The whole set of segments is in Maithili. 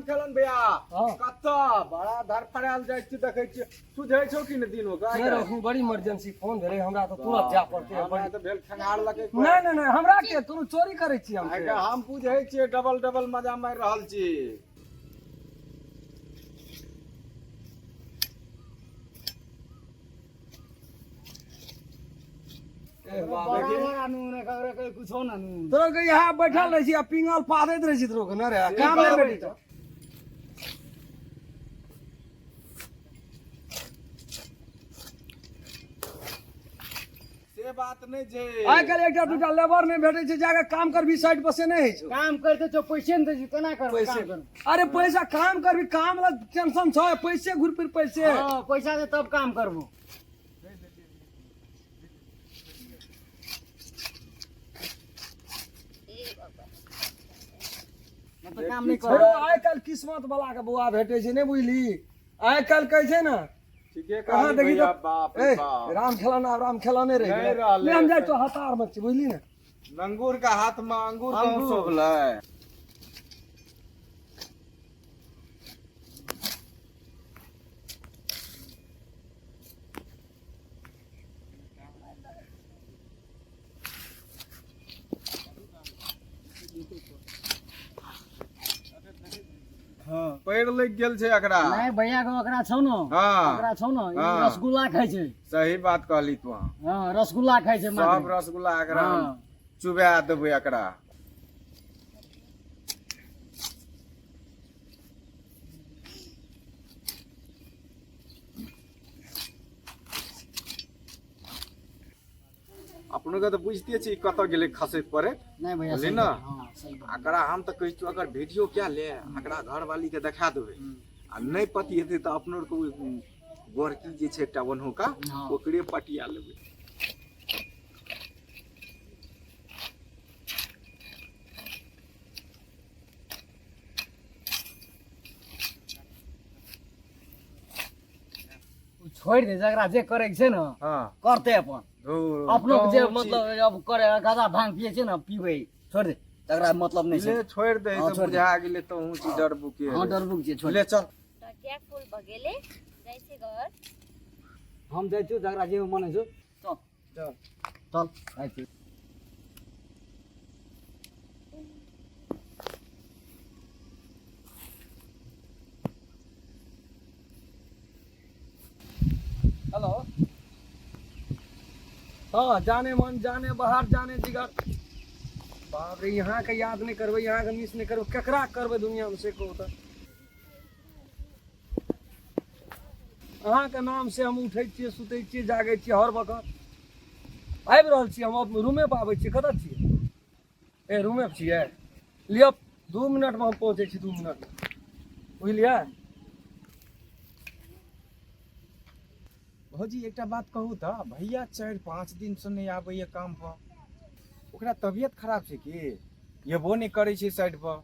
खेलन भैया। हाँ। कतऽ बड़ा धड़फड़ायल जाइ छी, देखै छी सुझै छौ कि ने दिन ओकरा? नहि रहू, बड़ी इमरजेंसी फोन भेलै हमरा, तऽ तुरंत जाय पड़तै। हमरा बड़ी तऽ भेल खेंगार लगे। नहि नहि नहि, हमरा के कोनो चोरी करै छी हम? आइ हम बुझै छियै, डबल डबल मजा मारि रहल छी। तोरा के यहाँ बैठल रहै छी आ पिंगल पादैत रहै छी, तोरा के ने रे काम नहि भेटै छौ। से बात नहि छै। आइ काल्हि एकटा दूटा लेबर नहि भेटै छै, जाके काम करबी साइड पर से नहि होइ छौ। काम करते छौ, पैसे नहि दै छै, केना करबै? पैसे काम करबै? अरे पैसा, काम करबी, काम ला टेंशन छै, पैसे घुर फिर पैसे। हाँ, पैसा दे तब काम करबो। नहि तऽ काम नहि छोड़ो करबो। आइ काल्हि किस्मत वाला के बौआ भेटै छै, नहि बुझली? आइ काल्हि कहै छै ने। ठीके कहाँ कहली देखी भैया, तऽ बाप रे ए बाप। राम खेलौना, आब राम खेलौने रहि नहि गेलै। रहलै। नहि, हम जाइ तो हतार मे छी, बुझली ने? लंगूर के हाथ में अंगूर कहाँ अंगूर। शोभलै? पैर लागि गेल छै एकरा। नहि भैया के ओकरा छौ ने। हाँ। ओकरा छौ ने, ई हाँ। रसगुल्ला खाइ छै। सही बात कहली तू। हाँ, रसगुल्ला खाइ छै सब मात्र। रसगुल्ला एकरा हम हाँ। चुबा देबै एकरा। अपनो के तऽ बुझिते छी कतऽ गेलै खसै पड़े। नहि भैया, बुझली सही ने? बात, हाँ, सही बात। एकरा हम तऽ कहै छियौ, अगर वीडियो कए ले, एकरा घरवाली के देखा देबै आ नहि पति हेतै तऽ अपनो आरके ओहि गोरकी जे छै एकटा ओनहुका, ओकरे पटिया लेबै। उ छोड़ि दे, जकरा जे करे के छै ने करते अपन। धुर, अपनो के जे कहूँ छी। मतलब अब करे, गाजा भांग पिए छै ने, पीबै, छोड़ दे, तकरा मतलब नहि छै। ले छोड़ि दे। हाँ, तऽ छोड़ि दे। बुझा गेलै, तहूँ छी डरबुके। हाँ, डरबुक छै, छोड़ ले चल। डटिया फूल भगेले जाइ छै घर। हम जाइ छियौ, जकरा जे मन होइ छौ, चल। चल। चल, जाइ छी। हेलो, हाँ, जाने मन जाने बाहर जाने जिगर। बाप रे, यहाँ के याद नहीं करबै, यहाँ के मिस नहीं करबै, केकरा करबै दुनिया में से कहू तऽ? अहाँके नाम से हम उठै छियै, सुतै छियै, जागै छियै हर वक्त। आबि रहल छी हम, अब रूमे पर आबै छियै। कतऽ छियै? ए, रूमे पर छियै? लिअ, 2 मिनटमे हम पहुँचै छी, 2 मिनटमे, बुझलियै? भौजी, एकटा बात कहू तऽ, भैया 4-5 दिनसँ नहि आबैए काम पर, ओकरा तबियत खराब छै की? एबो नहि करै छै साइड पर।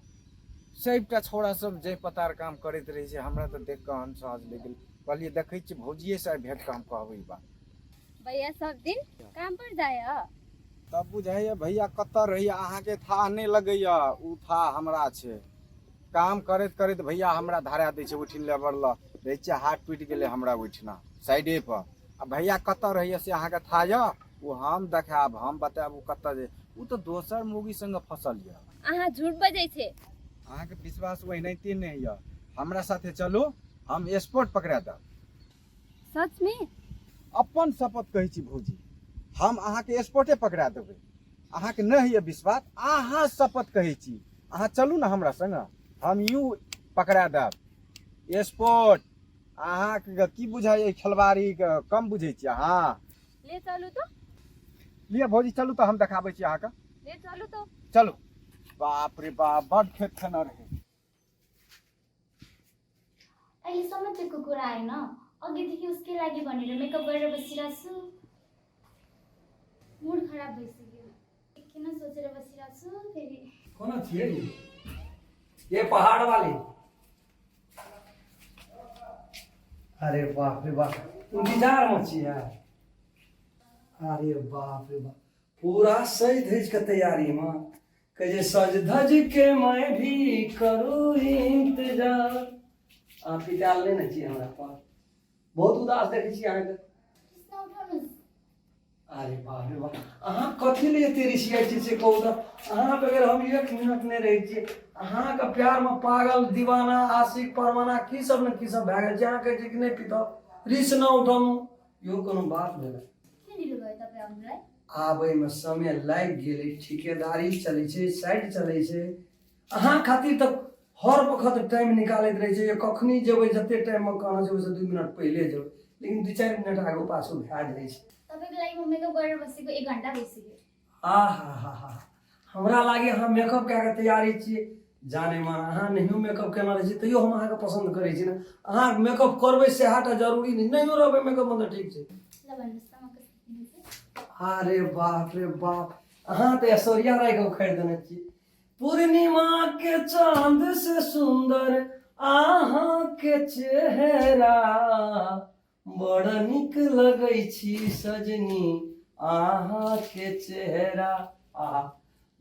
सबटा छौड़ा सब जाहि पतार काम करैत रहै छै, हमरा तऽ देख कऽ अनसहज लागि गेल। कहलियै देखै छियै भौजिए से आइ भेंट कऽ हम कहबै ई बात। भैया सब दिन काम पर जाय? तब बुझाइए भैया कतऽ रहैए, अहाँके थाह नहि लगैए, ओ थाह हमरा छै। काम करैत करैत भैया हमरा धरा दै छै ओहिठिन लेबर लऽ रहै छियै, हाथ टूटि गेलै हमरा ओहिठिना साइडे पर। आ भैया कतऽ रहैए से अहाँके थाह यऽ? ओ हम देखायब, हम बतायब ओ कतऽ जे। ओ तऽ दोसर मौगी संगे फसल यऽ। अहाँ झूठ बजै छै। अहाँके विश्वास ओनाहिते नहि यऽ। हमरा साथे चलू, हम स्पॉट पकड़ा देब। सच में? अपन शपथ कहै छी भौजी, हम अहाँके स्पॉटे पकड़ा देबै। अहाँके नहि होइए विश्वास? अहाँ शपथ कहै छी, अहाँ चलू ने हमरा संग, हम यूँ पकड़ा देब स्पॉट। अहाँके की बुझाइए, खेलबाड़ी कम बुझै छी अहाँ? ले चलू तो। लिअ भौजी, चलू तऽ हम देखाबै छी अहाँके। ले चलू तो। चलू। बाप रे बाप, बड खेत खेना रहै। अहिलेसम्म त्यो कुकुर आएन, अघिदेखि उसकै लागि भनेर मेकअप गरेर बसिरहेको छु। मुड खराब भइसक्यो, किन सोचेर बसिरहेको छु फेरि। कोना छियै ये पहाड़ वाली? अरे बाप रे बाप, इंतजार में छियै? अरे बाप रे बाप, पूरा सज धज के तैयारी में। कहै छै सज धज के मैं भी करू इंतजार। अहाँ पिताल नहि ने छी हमरा पर? बहुत उदास देखै छी अहाँके। रिस नउठाउनुहोस्। अरे बाप रे बाप, अहाँ कथी लिए एते रिसियाइ छी से कहू तऽ? अहाँ बगैर हम एक मिनट नहि रहै छियै। अहाँके प्यारमे पागल, दीवाना, आशिक, परवाना की सब ने की सब भए गेल छै। अहाँ कहै छियै कि नहि पीतब, रिस न उठाउ, इहो कोनो बात भेलै? किन ढिलो भयो तपाईँ आउनुलाई? आबैमे समय लागि गेलै, ठिकेदारी चलै छै, साइड चलै छै। अहाँ खातिर तऽ हर वक्त टाइम निकालैत रहै छै जे कखनी जेबै, जते टाइममे कहने छै ओहिसँ 2 मिनट पहिले जेबै, लेकिन 2-4 मिनट आगू पाछू भए जाइ छै। तपाईँको लागि म मेकअप गरेर बसेको 1 घन्टा भइसक्यो। आ हा हा हा, हमरा लागे अहाँ मेकअप कए कऽ तैयारी छियै। जाने मन अहाँ नहियो मेकअप केने रहै छी तैयो हम अहाँके पसन्द करै छी ने। अहाँ मेकअप करबै सएह टा जरूरी नहि, नहियो रहबै मेकअपमे तऽ ठीक छै। ल भन्नुहोस् त म कस्तो देखिन्छु? अरे बाप रे बाप, अहाँ तऽ ऐश्वर्या राय के उखाड़ि देने छी। पूर्णिमा के चांद से सुंदर अहाँ के चेहरा, बड़ नीक लगै छी सजनी अहाँ के चेहरा। आहा,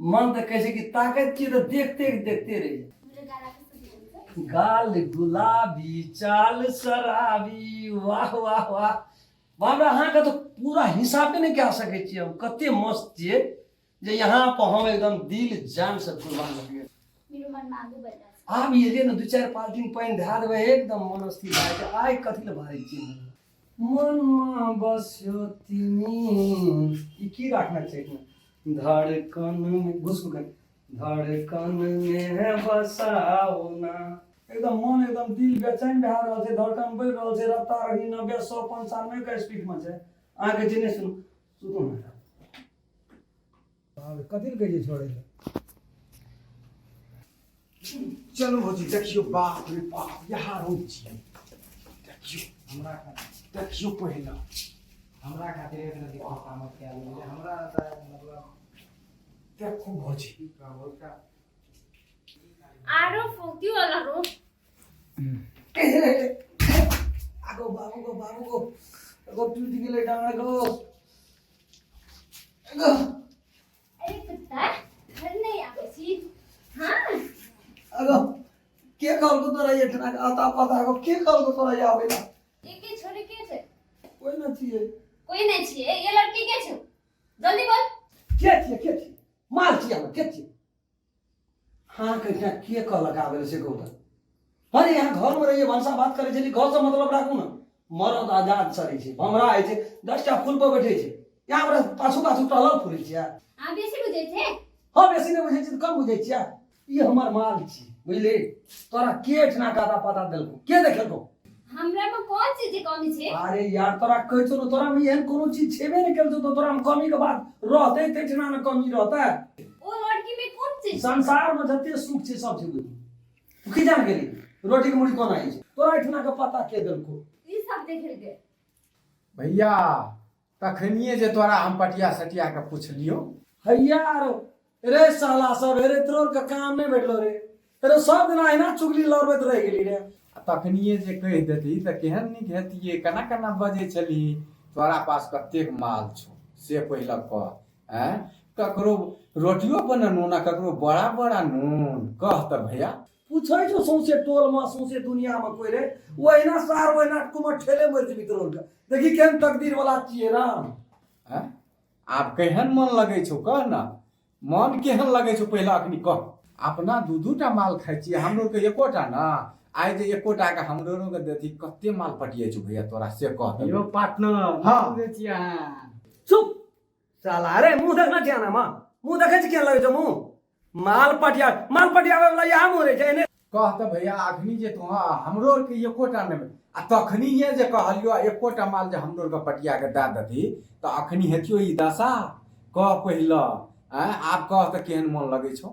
मन तऽ कहै छै कि ताकत छी तऽ देखते देखते रहि जाय। मेरो गाला कस्तो देखिन्छ? गाल गुलाबी, चाल शराबी, वाह वाह वाह। बाप रे, अहाँके तऽ पूरा हिसाबे नहि कए सकै छियै हम, कते मस्त छियै जे यहाँ पर हम एकदम दिल जान से कुर्बान भऽ गेल। मेरो मनमा आगो बढिरहेको छ। आब एलियै ने, 2-4 बाल्टीन पानि धए देबै, एकदम मन स्थिर भए जेतै। आइ कथी लए भारै छियै? मनमा बस्यो तिमी, ई की राखना छै? धड़कन में घुसकू कनि, धड़कन में बसाओ ना। एकदम मन एकदम दिल बेचैन भए रहल छै, धड़कन बढ़ि रहल छै, रफ्तार अखनी 90 100 95 के स्पीड मे छै। अहाँके जे नहि सुनू, सुनू ने। बाप रे, कथी लए कहै छै छोड़ै लए? चलू भौजी, देखियौ, बाप रे बाप, यहाँ रोज छियै। देखियौ हमरा देखियौ पहिला हमरा खातिर एक रति खुशामद कए लेबै हमरा तऽ मतलब। देखू भौजी। की कहब ओकरा? आरो फोक्यो होला रो। आगो बाबू गो, बाबू गो, एगो टूटि गेलै डाँड़ गो, एगो। अरे कुत्ता, घर नहि आबै छी? हाँ। आगो, के कहलको तोरा एहिठिना के आता पता गो? के कहलको तोरा आबै ला? एके छोरी के छै? कोइ न छियै। कोई नहीं छियै? ये लड़की के छौ? जल्दी बोल। के छियै? के छियै? माल छियै हमर? के छियै? अहाँके एहिठिना के कहलक आबै लए से कहू तऽ? अरे यहाँ घरमे रहियै, भनसा भात करै छलियै, घरसँ मतलब राखू ने। मरद आजाद चलै छै, भमरा होइ छै, 10टा फूल पर बैठै छै, यहाँ हमरा पाछू पाछू टहलल फुरै छियै। अहाँ बेसी बुझै छै। हँ, बेसी नहि बुझै छियै तऽ कम बुझै छियै? ई हमर माल छी, बुझली? तोरा के एहिठिना के आता पता देलकौ? के देखेलकौ? हमरा में कौन चीज के कमी छै? अरे यार, तोरा कहै छौ ने, तोरा में एहन कोनो चीज छेबे नहि केलछौ तऽ तोरा में कमी के बात रहतै तैठिना ने कमी रहतै। ओ लड़की में कोन चीज? संसार में जते सुख छै सब छै, बुझली? तू की जान गेली रोटी के मुड़ी कोना होइ छै? तोरा एहिठिना के पता के देलकौ? ई सब देखेलकै। भैया, तखनिए जे तोरा हम पटिया सटिया के पुछलियो। हैया आरो रे साला सब, रे तोर के काम नहि भेटलो रे? रे सब दिना अहिना चुगली लड़बैत रहि गेली रे। आ तखनिए जे कहि देती तऽ केहन नीक हेतियै। केना केना बजै छलही? तोरा पास कतेक माल छौ से पहिले कह। आँय, ककरो रोटियो पर ने नून आ ककरो बड़ा बड़ा नून, कह तऽ भैया। पूछै छौ सौंसे टोल में, सौंसे दुनिया में कोई रे? ओहिना सार ओहिना कुमर ठेले मरि जेबी तोर के। देखी केहन तकदीर वाला छियै राम। आँय, आब केहन मन लगै छौ? कह ने, मन केहन लगै छौ पहिले अखनी कह। अपना 2-2 टा माल खाइ छियै, हमरो के एकोटा ना। आइ जे एकोटा के हमरो के देती, कते माल पटियै छौ भैया तोरा से कह तऽ। यौ पार्टनर। हाँ। बुझै छियै अहाँ। चुप साला। अरे मुंह देखना छियै ना? मुंह देखै छी केहन लगै छौ मुंह? माल पटिया, माल पटियाबै वाला इएह मुंह रहै छै एने। कह तऽ भैया, अखनी जे तोह हमरो के एकोटा नहि आ तखनी ये जे कहलियो आ एकोटा माल जे हमरो के पटिया के दए देती तऽ अखनी हेतियो ई दशा? कह पहिले। आँय, आब कह तऽ केहन मन लगै छौ?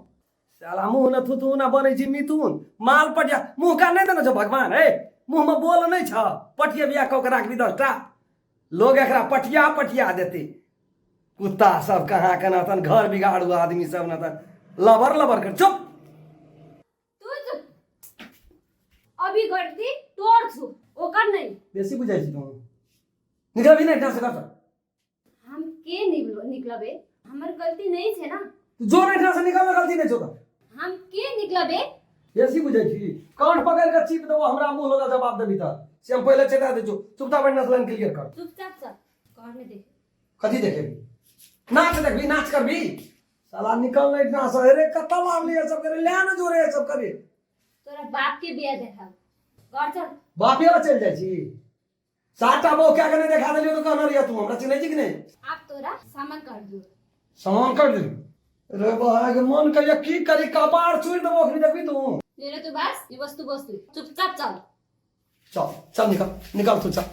साला मुंह न थुथु न बनै छी मिथुन। माल पटिया मुंह का नहि देने छौ भगवान? हे, मुंह में बोल नहि छ? पटिया बिया कऽ के राखबी 10टा, लोग एकरा पटिया पटिया देते। कुत्ता सब कहाँ के नतन घर बिगाड़ू आदमी सब नतन लबर लबर कर। चुप। तू चुप। अभी गलती तोर छु, ओकर नहीं। बेसी बुझाइ छी तू। निकलबी ने एहिठाम से? कर हम के निकलबे? हमर गलती नहीं छे ना। तू जो एहिठाम से निकल, गलती नहि छौ तऽ। हम के निकलबे? बेसी बुझै छी, कान पकड़ि कऽ चीप देबो, हमरा मुँह लगा जवाब देबही तऽ से हम पहिले चेता दै छौ। चुपचाप एहिठाम से लाइन क्लियर कर। चुपचाप चल, घर में देख। कथी देखेबी? नाच देखबी? नाच करबी? साला निकल नहीं ना से। अरे कतऽ लावली सब करे ले ने जोरे सब करे। तोरा बाप के बिया देखा, घर चल। बापे वाला चलि जाइ छी। सातटा बहू क्या के नहि देखा देलियौ तऽ कहने रहियै, तू हमरा चिन्है छी कि नहि? आप तोरा सामान कर दियो। सामान कर दियौ रे भाई के मन कहिया की करी, कपार चूरि देबो अखनी, देखबी तू। मेरे तो बस ये वस्तु वस्तु, चुपचाप चल। चल चल, निकल निकल तू, चल।